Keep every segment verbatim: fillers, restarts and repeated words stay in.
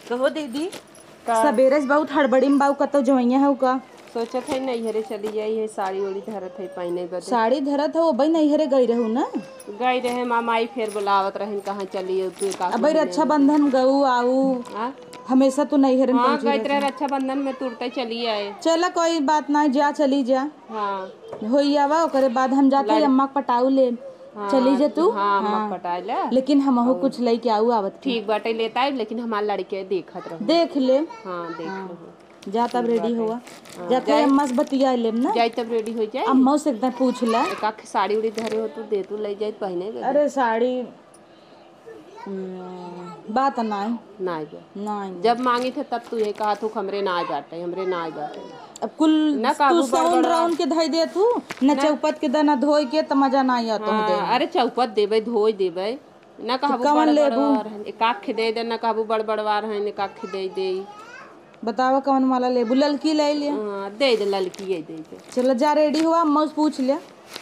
कहो दीदी, का? सबेरे से बहुत हड़बड़ी में बाऊ, कतौ जवइया है का? सोचत है नैहरे चली जाई है, साड़ी ओड़ी धरत है पहने बदे। साड़ी धरत है, वो बई नैहरे गई रहू ना? गई रहे माँ, माई फिर बुलावत रहन, कहाँ चली हो तू, का अबे करी रक्षाबंधन गऊ आऊ। हाँ? हमेशा तू नैहरे में हाँ, पहुँची गई रहती रहे है। रक्षाबंधन में तुरते चली आए। चला कोई बात ना, जा चली जा। हाँ। होई आवा, ओकरे बाद हम जात हई लड़- अम्मा के पटाऊ ले। हाँ, चली जा तू। हाँ, अम्मा हाँ। पटाई ले। लेकिन हमहू और कुछ लइके आऊ आवत ही। ठीक बाटे, लेता है, लेकिन हमार लड़के देखत रहो। देख ले। हाँ, देख हाँ। लो। जा तब ठीक रेडी बाटे। होवा। हाँ, जात हई जाए। अम्मा से बतिया लेब ना। जाए तब रेडी हो जाए। अम्मा से एकदम पूछ ले। एक आख साड़ी उड़ी धरे हो तू, दे तू, ले जाए पहने के। अरे साड़ी हम्म, बात नाई। नाई बा। नाई। जब मांगी थे तब तू ये कहा थू, "हमरे नाई बाटे, हमरे नाई बाटे।" अब कुल ना तू कहबू साउन बड़बड़वा। राउन के धई दे थू, न ना। चौपत के दा, न धोई के, त मजा नाई आतो हाँ, दे। अरे चौपत देबे, धोई देबे। ना तो कहबू कवन बड़बड़वा लेबू? रहन, एक आख दे दे, ना कहबू बड़बड़वा रहन, एक आख दे दे। बतावा कवन वाला लेबू? ललकी ले ले। हाँ, दे दे, ललकी ये दे दे। चलो जा रेडी हुआ, अम्मा से पूछ ले।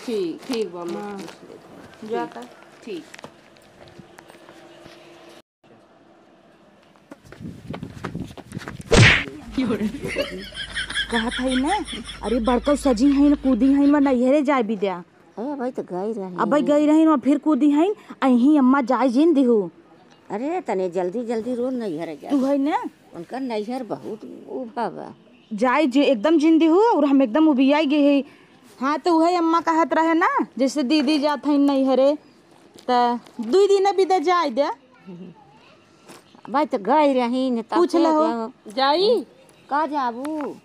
ठीक, ठीक बा, अम्मा से हाँ। पूछ ले। जा ठीक, कर। ठीक। कहत हई ना, अरे बड़कौ सजी हईन, कूदी हईन, वा नैहरे जाए बिद्या। अरे भाई तो गई रही। अबे गई रही, वा फिर कूदी हईन, अहीं अम्मा जाए जिन दिहू। अरे तने जल्दी जल्दी रोज नैहर जा। तू है ना? उनका नैहर बहुत उभा बा। जाए जे एकदम जिन दिहू, और हम एकदम उबियाई गए है। हाँ तो वही अम्मा कहत रहे ना, जैसे दीदी जात हईन नैहरे, त दुई दिन बिदा जाए दे। भाई तो गई रही न, तब पूछ तो लहो। गयो। जाई? का जाबू?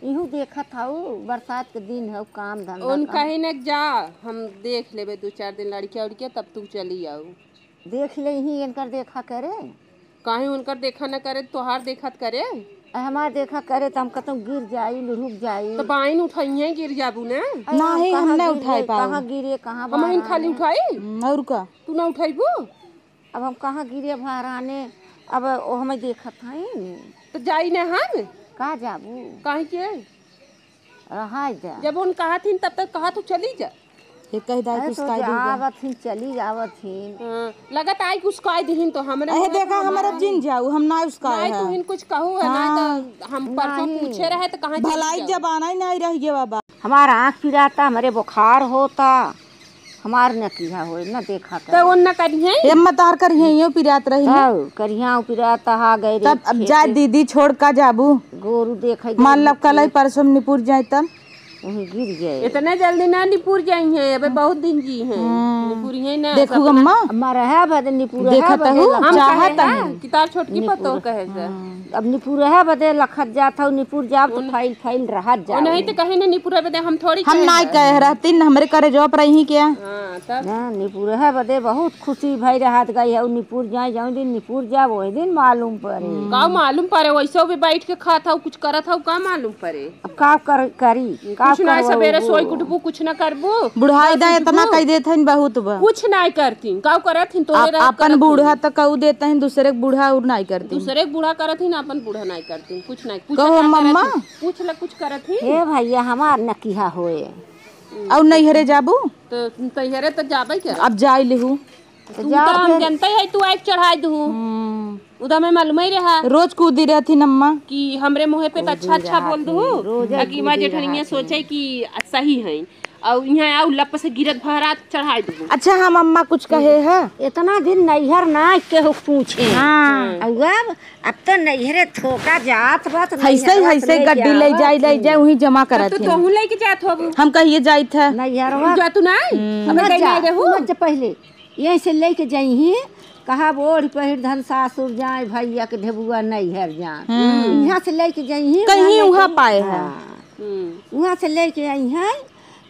इहू देखत हऊ, बरसात के दिन हऊ, काम धंधा उन कम। कहीं न जा, हम देख लेबे दो चार दिन लड़किया उड़किया, तब तू चली आऊ। देख ले ही, इनकर देखा करे। काहे उनकर देखा न करे, तोहार देखत करे? आ, हमार देखा करे त हम कतहूँ गिर जाई, लुढ़ुक जाई। तो बाइन उठाइए, गिर जाबू ने। अरे, हम नहीं, हम कहाँ ना गिर उठाई गई, पाऊ। कहाँ गिरे, कहाँ हम बाहर खाली आने। उठाई? हम्म, और का? तू ना उठाइबू? अब हम कहाँ गिरे भराने, अब ओ हमें देखत हईन। तो जाई ना हम? का जाबू? काहे के? रहाई जा। जब उन कहत हिन तब तक कहा तू चली जा। ये कह दाई अरे कुछ तो काई जा, दूंगा। आवत हिन, चली आवत हिन। हाँ, लगत आई कुछ काई दिहिन तो हमरे अहे मुँह देखा, पर हमारा मारा जिन जाऊ, हम ना उसका नहीं, है। तू हिन कुछ कहू है, हाँ। नहीं तो हम परसों नहीं। पूछे रहे तो कहाँ चली भलाई जाऊ? जमाना ही नहीं रह गया बाबा। हमार आँख पिराता, हमरे बुखार होता, हमार न किहा होए, न देखा तो करे। वो न करिहे। ए अम्मा तोहर करिहे, यो पिरात रही ना। तब करिहा पिरात हा गए रे तब अब खेते। जाए दीदी छोड़ का जाबू? गोरू देखे मान लो कल ही परसों में निपुर जाए तब। वहीं गिर गए। इतने जल्दी ना निपुर जाई हैं, अबे बहुत दिन जी हैं। हम्म। निपुर हैं ना, देखू सब अम्मा। अम्मा रहे बदे निपुर देखत रहे बदे हूँ, लग- हम चाहत कहे हैं हूँ। कि तार छोटकी निपुर। पतोह कहे से। हम्म। अब निपुरहा बदे लखत जात हऊ, निपुर जाब तो उन-, फाइल, फाइल रहत जाब। उन्हीं तो कहे ना निपुरहा बदे, हम थोड़ी हम कहे नाई हैं। कहे रहती न, हमरे करे जॉब रही क्या? हाँ, तब? ना, निपुरहा बदे बहुत खुशी भई रहत गई है, निपुर जाए, जौन दिन निपुर जाब, वही दिन मालूम पड़े। हम्म। का मालूम पड़े, वैसे भी बैठ के खात हऊ, कुछ करत हऊ, का मालूम पड़े? अब का कर-, करी? का कुछ ना, करबू? सबेरे सोई के उठबू, कुछ ना करबू। बुढ़ाई बस दा उठबू। इतना कह देत हन, बहुत बा। कुछ ना करतीन, का करत हिन, तोरे आप रहत अपन करत बूढ़ा हिन। तो कहू देत हन, दूसरे के बूढ़ा और ना करतीन। दूसरे के बूढ़ा करत हिन, अपन बूढ़ा ना करतीन, कुछ ना, पूछ कहो ला मम्मा। करत हिन, पूछ ला कुछ करत हिन। हे भैया, हमार न किहा होए। और नैहरे जाबू? तो नैहरे तो जाबे के। अब जाए लेहू। तो तू जाओ तो हम फिर। जनते है, तू आइके चढ़ाई दू। हम्म। उदा में मालूम ही रहा। रोज कूदी रहती अम्मा। कि हमरे मुँहे पे तो अच्छा अच्छा बोल दू। रोज ताकि माँ जेठनिया सोचे कि सही है। और यहाँ आओ लप से गिरत भरात चढ़ाई दू। अच्छा हम अम्मा कुछ कहे है? इतना दिन नैहर ना केहू पूछे। हाँ। और अब, अब तो नैहरे थोका जात बा तो हैसे, नैहरवा हैसे ले गड्डी ले जाओ। जाई, ले जाए, वहीं जमा तब करत तो है। तोहू लेके जात होबू। हम कहिए जाइत है। नैहरवा जा तू नहीं? हम्म। अब मत कहीं जा, नहीं रहू। मत जा पहले। यहीं से लेके जइहीं, कहा ओढ़ पहिर धन सासुर जाए, भैया के ढेबुआ नैहर जाए। हम्म। यहाँ से लेके जइहीं, कहीं वहाँ उहाँ लेके पाए हैं। हाँ। हम्म। उहाँ से लेके अइहीं,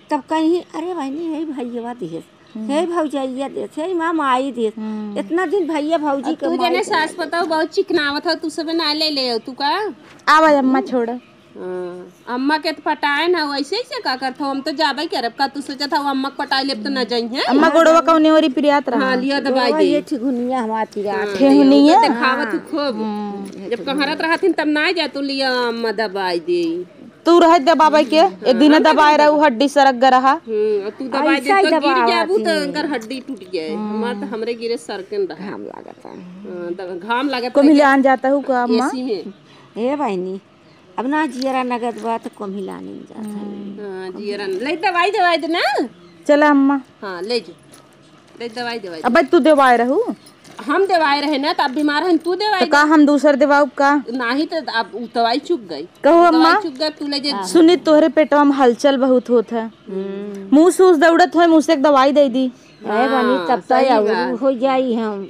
तब कहीं, "अरे बहिनी, हे भैया देस, हम्म। हे भौजैया देस, हे माँ माई देस।" हम्म। इतना दिन भैया भौजी और के तू माई जने के सास पतोह बहुत चिकनावत हो, तू सब ना ले ले, तू का? आवा अम्मा, छोड़। हाँ, अम्मा के तो पटाए ना, वैसे ही से का करत हो? हम तो जाबे करब। का तू सोचत हो अम्मा के पटाए लेब तो ना जइहें? अम्मा गोड़वा कौने ओरी पिरियात रहा? हाँ, लिया दबाई गोड़वा दे। ये ठिघुनिया हमार पिरियात हाँ, रहा। ठेहुनिया? ये तो देखावत हाँ। खूब। हम्म। जब कहरत रहथिन तब ना जा तू लिया अम्मा दबाई दे। तू रहे दबावे के, एक दिन दबाए रहू, हड्डी सरक ग रहा। हम्म, और तू दबाए दे ऐसा ही तो गिर दबावत जाबू तो ही। उनकर हड्डी टूट जाए। हमार तो हमरे गिरे सरकन रहा। घाम लागत है। हाँ, दब-, घाम लागत को है। मिलान जाता हूँ का अम्मा? एसी में। हे बहिनी, अब ना जियरा नगद बा तो कम ही लाने में जात है। हाँ, जियरा न-, ले दवाई, दवाई दे ना। चला अम्मा। हाँ, ले जा। ले दवाई, दवाई। अब तू देवाए रहू? हम देवाए रहे ना, तो अब बीमार हन, तू देवाई तो का दे। हम दूसर देवाऊ का? नाही तो अब उ दवाई चुक गई। कहो दवाई अम्मा। चुक गई, तू ले जे। हाँ। सुनी, तोहरे पेटवा में हलचल बहुत होत है। हम्म। मुँह सूस दौड़त होए, मुँह से एक दवाई दे दी। अरे बनी, हाँ, तब तो सही और बात। हो जाई हम।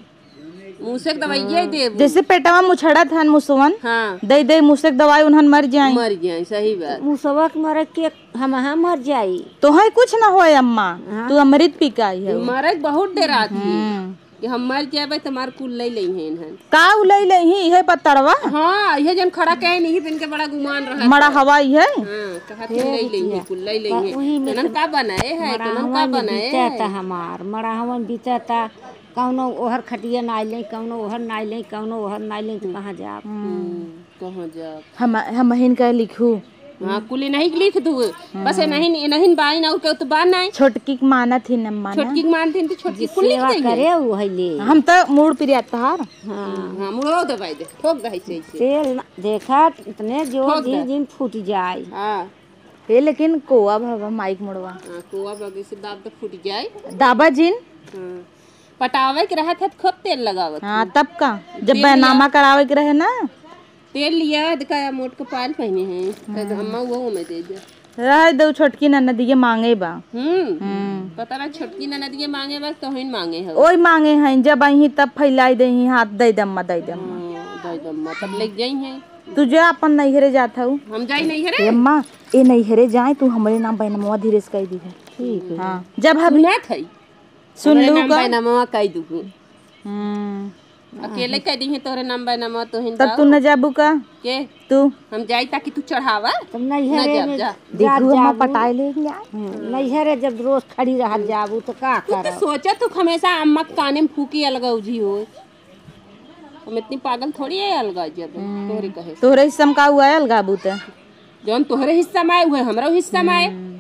मुँह से एक दवाइये देबू। जैसे पेटवा मुछड़त हन मुसवन, हाँ। दे दे मुँह से एक दवाई, उन्हन मर जाए। मर जाए, सही बात। मुसवा के मरे के हम हाँ मर जाई। तोहे कुछ ना होए अम्मा, हाँ। तू अमृत पी के आई है। मरे के बहुत डेरात ही। हम्म। कि हम मर जाबे तो हमार कुल ले लेइहें इन्हन। का उ ले लेही? इहे पतरवा? हाँ, इहे जन खड़ा कहे नहीं, इनके बड़ा गुमान रहा मड़ा था। हवा इहे? हाँ, कहा थी हे ले लेही, बिटिया, कुल ले लेही। वही में तनन तो का बनाए है, तनन का मड़ाहवन बनाए बीतत है? हमार, मड़ाहवन बीतत, कौनो ओहर खटिया ना ले, कौनो ओहर ना ले, कौनो ओहर ना ले, तो कहाँ जाब? हम्म। कहाँ जाब? हम, हमहिन का लिखू। हाँ, कुल इनही के लिख दू। बस इनही, इनही बाइन और केहू तो बा नहीं। छोटकी के मानत ही न माना। छोटकी के मानत ही न तो छोटकी जी कुल लिख सेवा देंगे। करे उ है ले। हम तो मूड़ पिरिया तहार। हाँ। हाँ, मुड़ो दबाई दे। ठोक दे ऐसे, ऐसे। तेल न-, देखा, इतने जोर ठोक दे। जिन, जिन फूट जाए। हाँ। हे, लेकिन कोवा भवा माइक मुड़वा। हाँ, कोवा भवा से दाब तो फूट जाए। दाबा जिन। हाँ। पटावे के रहत है तो खूब तेल लगावत हाँ, है। तब का? जब तेल बैनामा लिया। करावे के रहे ना। तेल लिया, देखा, मोट के पायल पहने हैं, तो हम्म। अम्मा वो हमें दे दे। रह दो, छोटकी ननदिया मांगे बा। हम्म। हम्म। पता ना, छोटकी ननदिया मांगे बा, तोहिन मांगे हो। ओई मांगे हैं, जब आई तब फैलाई दे ही, हाथ दे दम्मा, दे दम्मा। हाँ, दे दम्मा, तब ले जाई हैं। तू जा अपन नैहरे जात हऊ। हम जाई नैहरे? ए अम्मा, ए नैहरे जाए, तू हमरे नाम बैनमवा धीरे से कह दी है। ठीक है। हाँ, जब हम सुनत है। सुन हमरे लू नाम का? बैनमवा कह दू। हम्म। अकेले कह दी है तोहरे नाम बैनमवा, तोहिन तब तू बाऊ। न जाबू का? के? तू? हम जाई ताकि तू चढ़ावा? तब ना नैहरे जाब, में जा। देखू, हम जाबू। पटाए ले गया। हम्म, नैहरे जब रोज खड़ी रह जाबू तो का तू तो करब? सोचा तू हमेशा अम्मा के काने में फूकी अलगौजी हो। हम इतनी पागल थोड़ी है अलगा जब हम्म। तोहरे कहे से। तोहरे हिस्सा में का हुआ है अलगाबू त? जौन तोहरे हिस्सा में आए, उहे हमरो हिस्सा में आए। हम्म।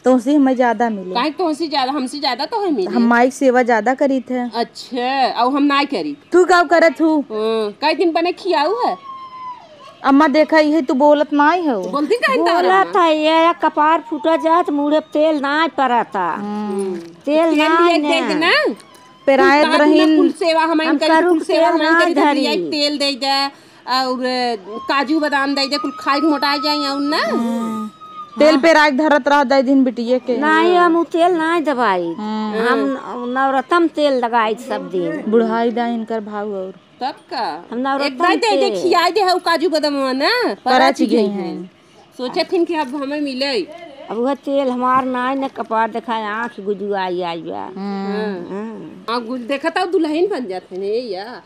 तोहसे हमें ज्यादा मिले। काहे तोहसे ज्यादा, हमसे ज्यादा तोहे मिले? हम माई के सेवा ज्यादा करीत है। अच्छा, अब हम नाई करी। तू का करत हू? हाँ, कई दिन बने खियाऊ है? अम्मा देखा, इहे तू बोलत नाई हो। बोलती काहे न तोहर बोलत अम्मा? है, ये कपार फूटा जात, मुड़े तेल नाई परता। हम्म। तेल तेल नाई लिया ने। दे दे ना। पेरायत तू का रहीन। कुल सेवा हमारी हम करी, करू कुल के सेवा तेल हमारी ना करी, धरी। लिया तेल दे दे। और काजू बादाम दे दे, कुल खाई के मोटा जाए और ना। हम्म। तेल हाँ। पेराई के धरत रह दे दिन बिटिये के। नहीं, हम उ तेल नहीं दबाई। हम्म। हम नवरत्न तेल लगाई सब दिन। बुढ़ाई दा इनकर भाव और। तब का? हम नवरत्न एक बार दे दे, तेल। खियाई दे है उ काजू बादाम ना, पराची गई हैं। सोचे थिन कि अब हमें मिले। अब वह तेल हमार नाई न कपार देखाए, आँख गुजुआई आई बा। हम्म। हाँ। हाँ। आ, गुल देखा था दुल्हन बन जाते हैं या।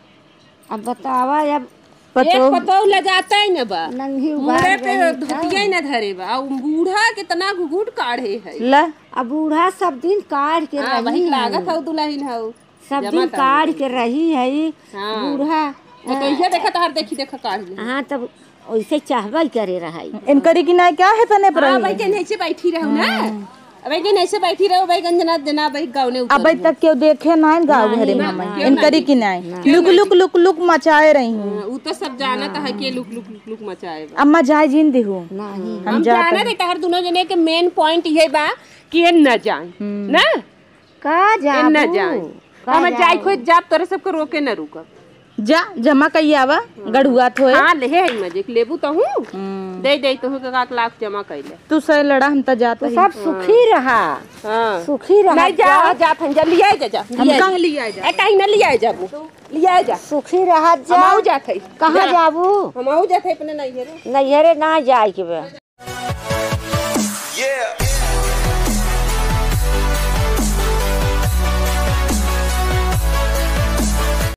अब बतावा, अब पतोह एक पतोह ले जाता ही न बा। नंगी उघार मुड़े पे गई धोतिया ही न धरे बा। आ, बूढ़ा कितना घुघुट काढ़े है। ला। अब बूढ़ा सब दिन काढ़ के हाँ, रही वही है। लागत हौ दुल्हन हौ। सब जमा दिन तारी काढ़ के। के रही है हाँ। बूढ़ा। तो, तो इहे देखा तोहर देखी देखा काढ़ ले। हाँ, तब ओइसे चाहबे करे रहाई। इनकरी की नाई क्या है तने पर हाँ, रही? भाई के नीचे बैठी रहू ना। हम्म। अबे के नीचे बैठी रहू, भाई गंजना देना, भाई गाउने उतर अबे हो। तक क्यों देखे ना गाँव नहीं, घरे ना, में ना, हमारे। क्यों इनकरी नहीं? की नाई। ना। क्यों लुक, नहीं? लुक, लुक, लुक मचाए रही हूँ। हाँ, उ तो सब जानत है के लुक, लुक, लुक, लुक मचाए बा। अम्मा जाए जिन देहू। नहीं। हम हम जात जानत हई। है तहर दुनो जने के main point ये बा कि ये न जाए। हम्म। ना? का ए, न जाबू? जाए। का हम जाए जाबू? खुद जाब, तोरे सबके रोके न रुकब। जा, जमा कई आवा, हाँ। गढ़ुआ थोए। हाँ, लेहे है मजे के लेबू तहूँ। हम्म। दे, दे, तोहू के का लाख जमा कइले। तू सही लड़ा, हम त जात तू ही। सब सुखी रहा। हाँ। सुखी रहा, नहीं, जा, जा। जात हन, जा, लियाए जा, जा, हम लियाए जा। कहाँ लियाए जा? ए, कहीं न लियाए जाबू। लियाए जा। सुखी रहा, जा। हम आऊ जात हई। कहाँ जा। जाबू? हम आऊ जात हई अपने नैहरे। नैहरे ना जाए के बे।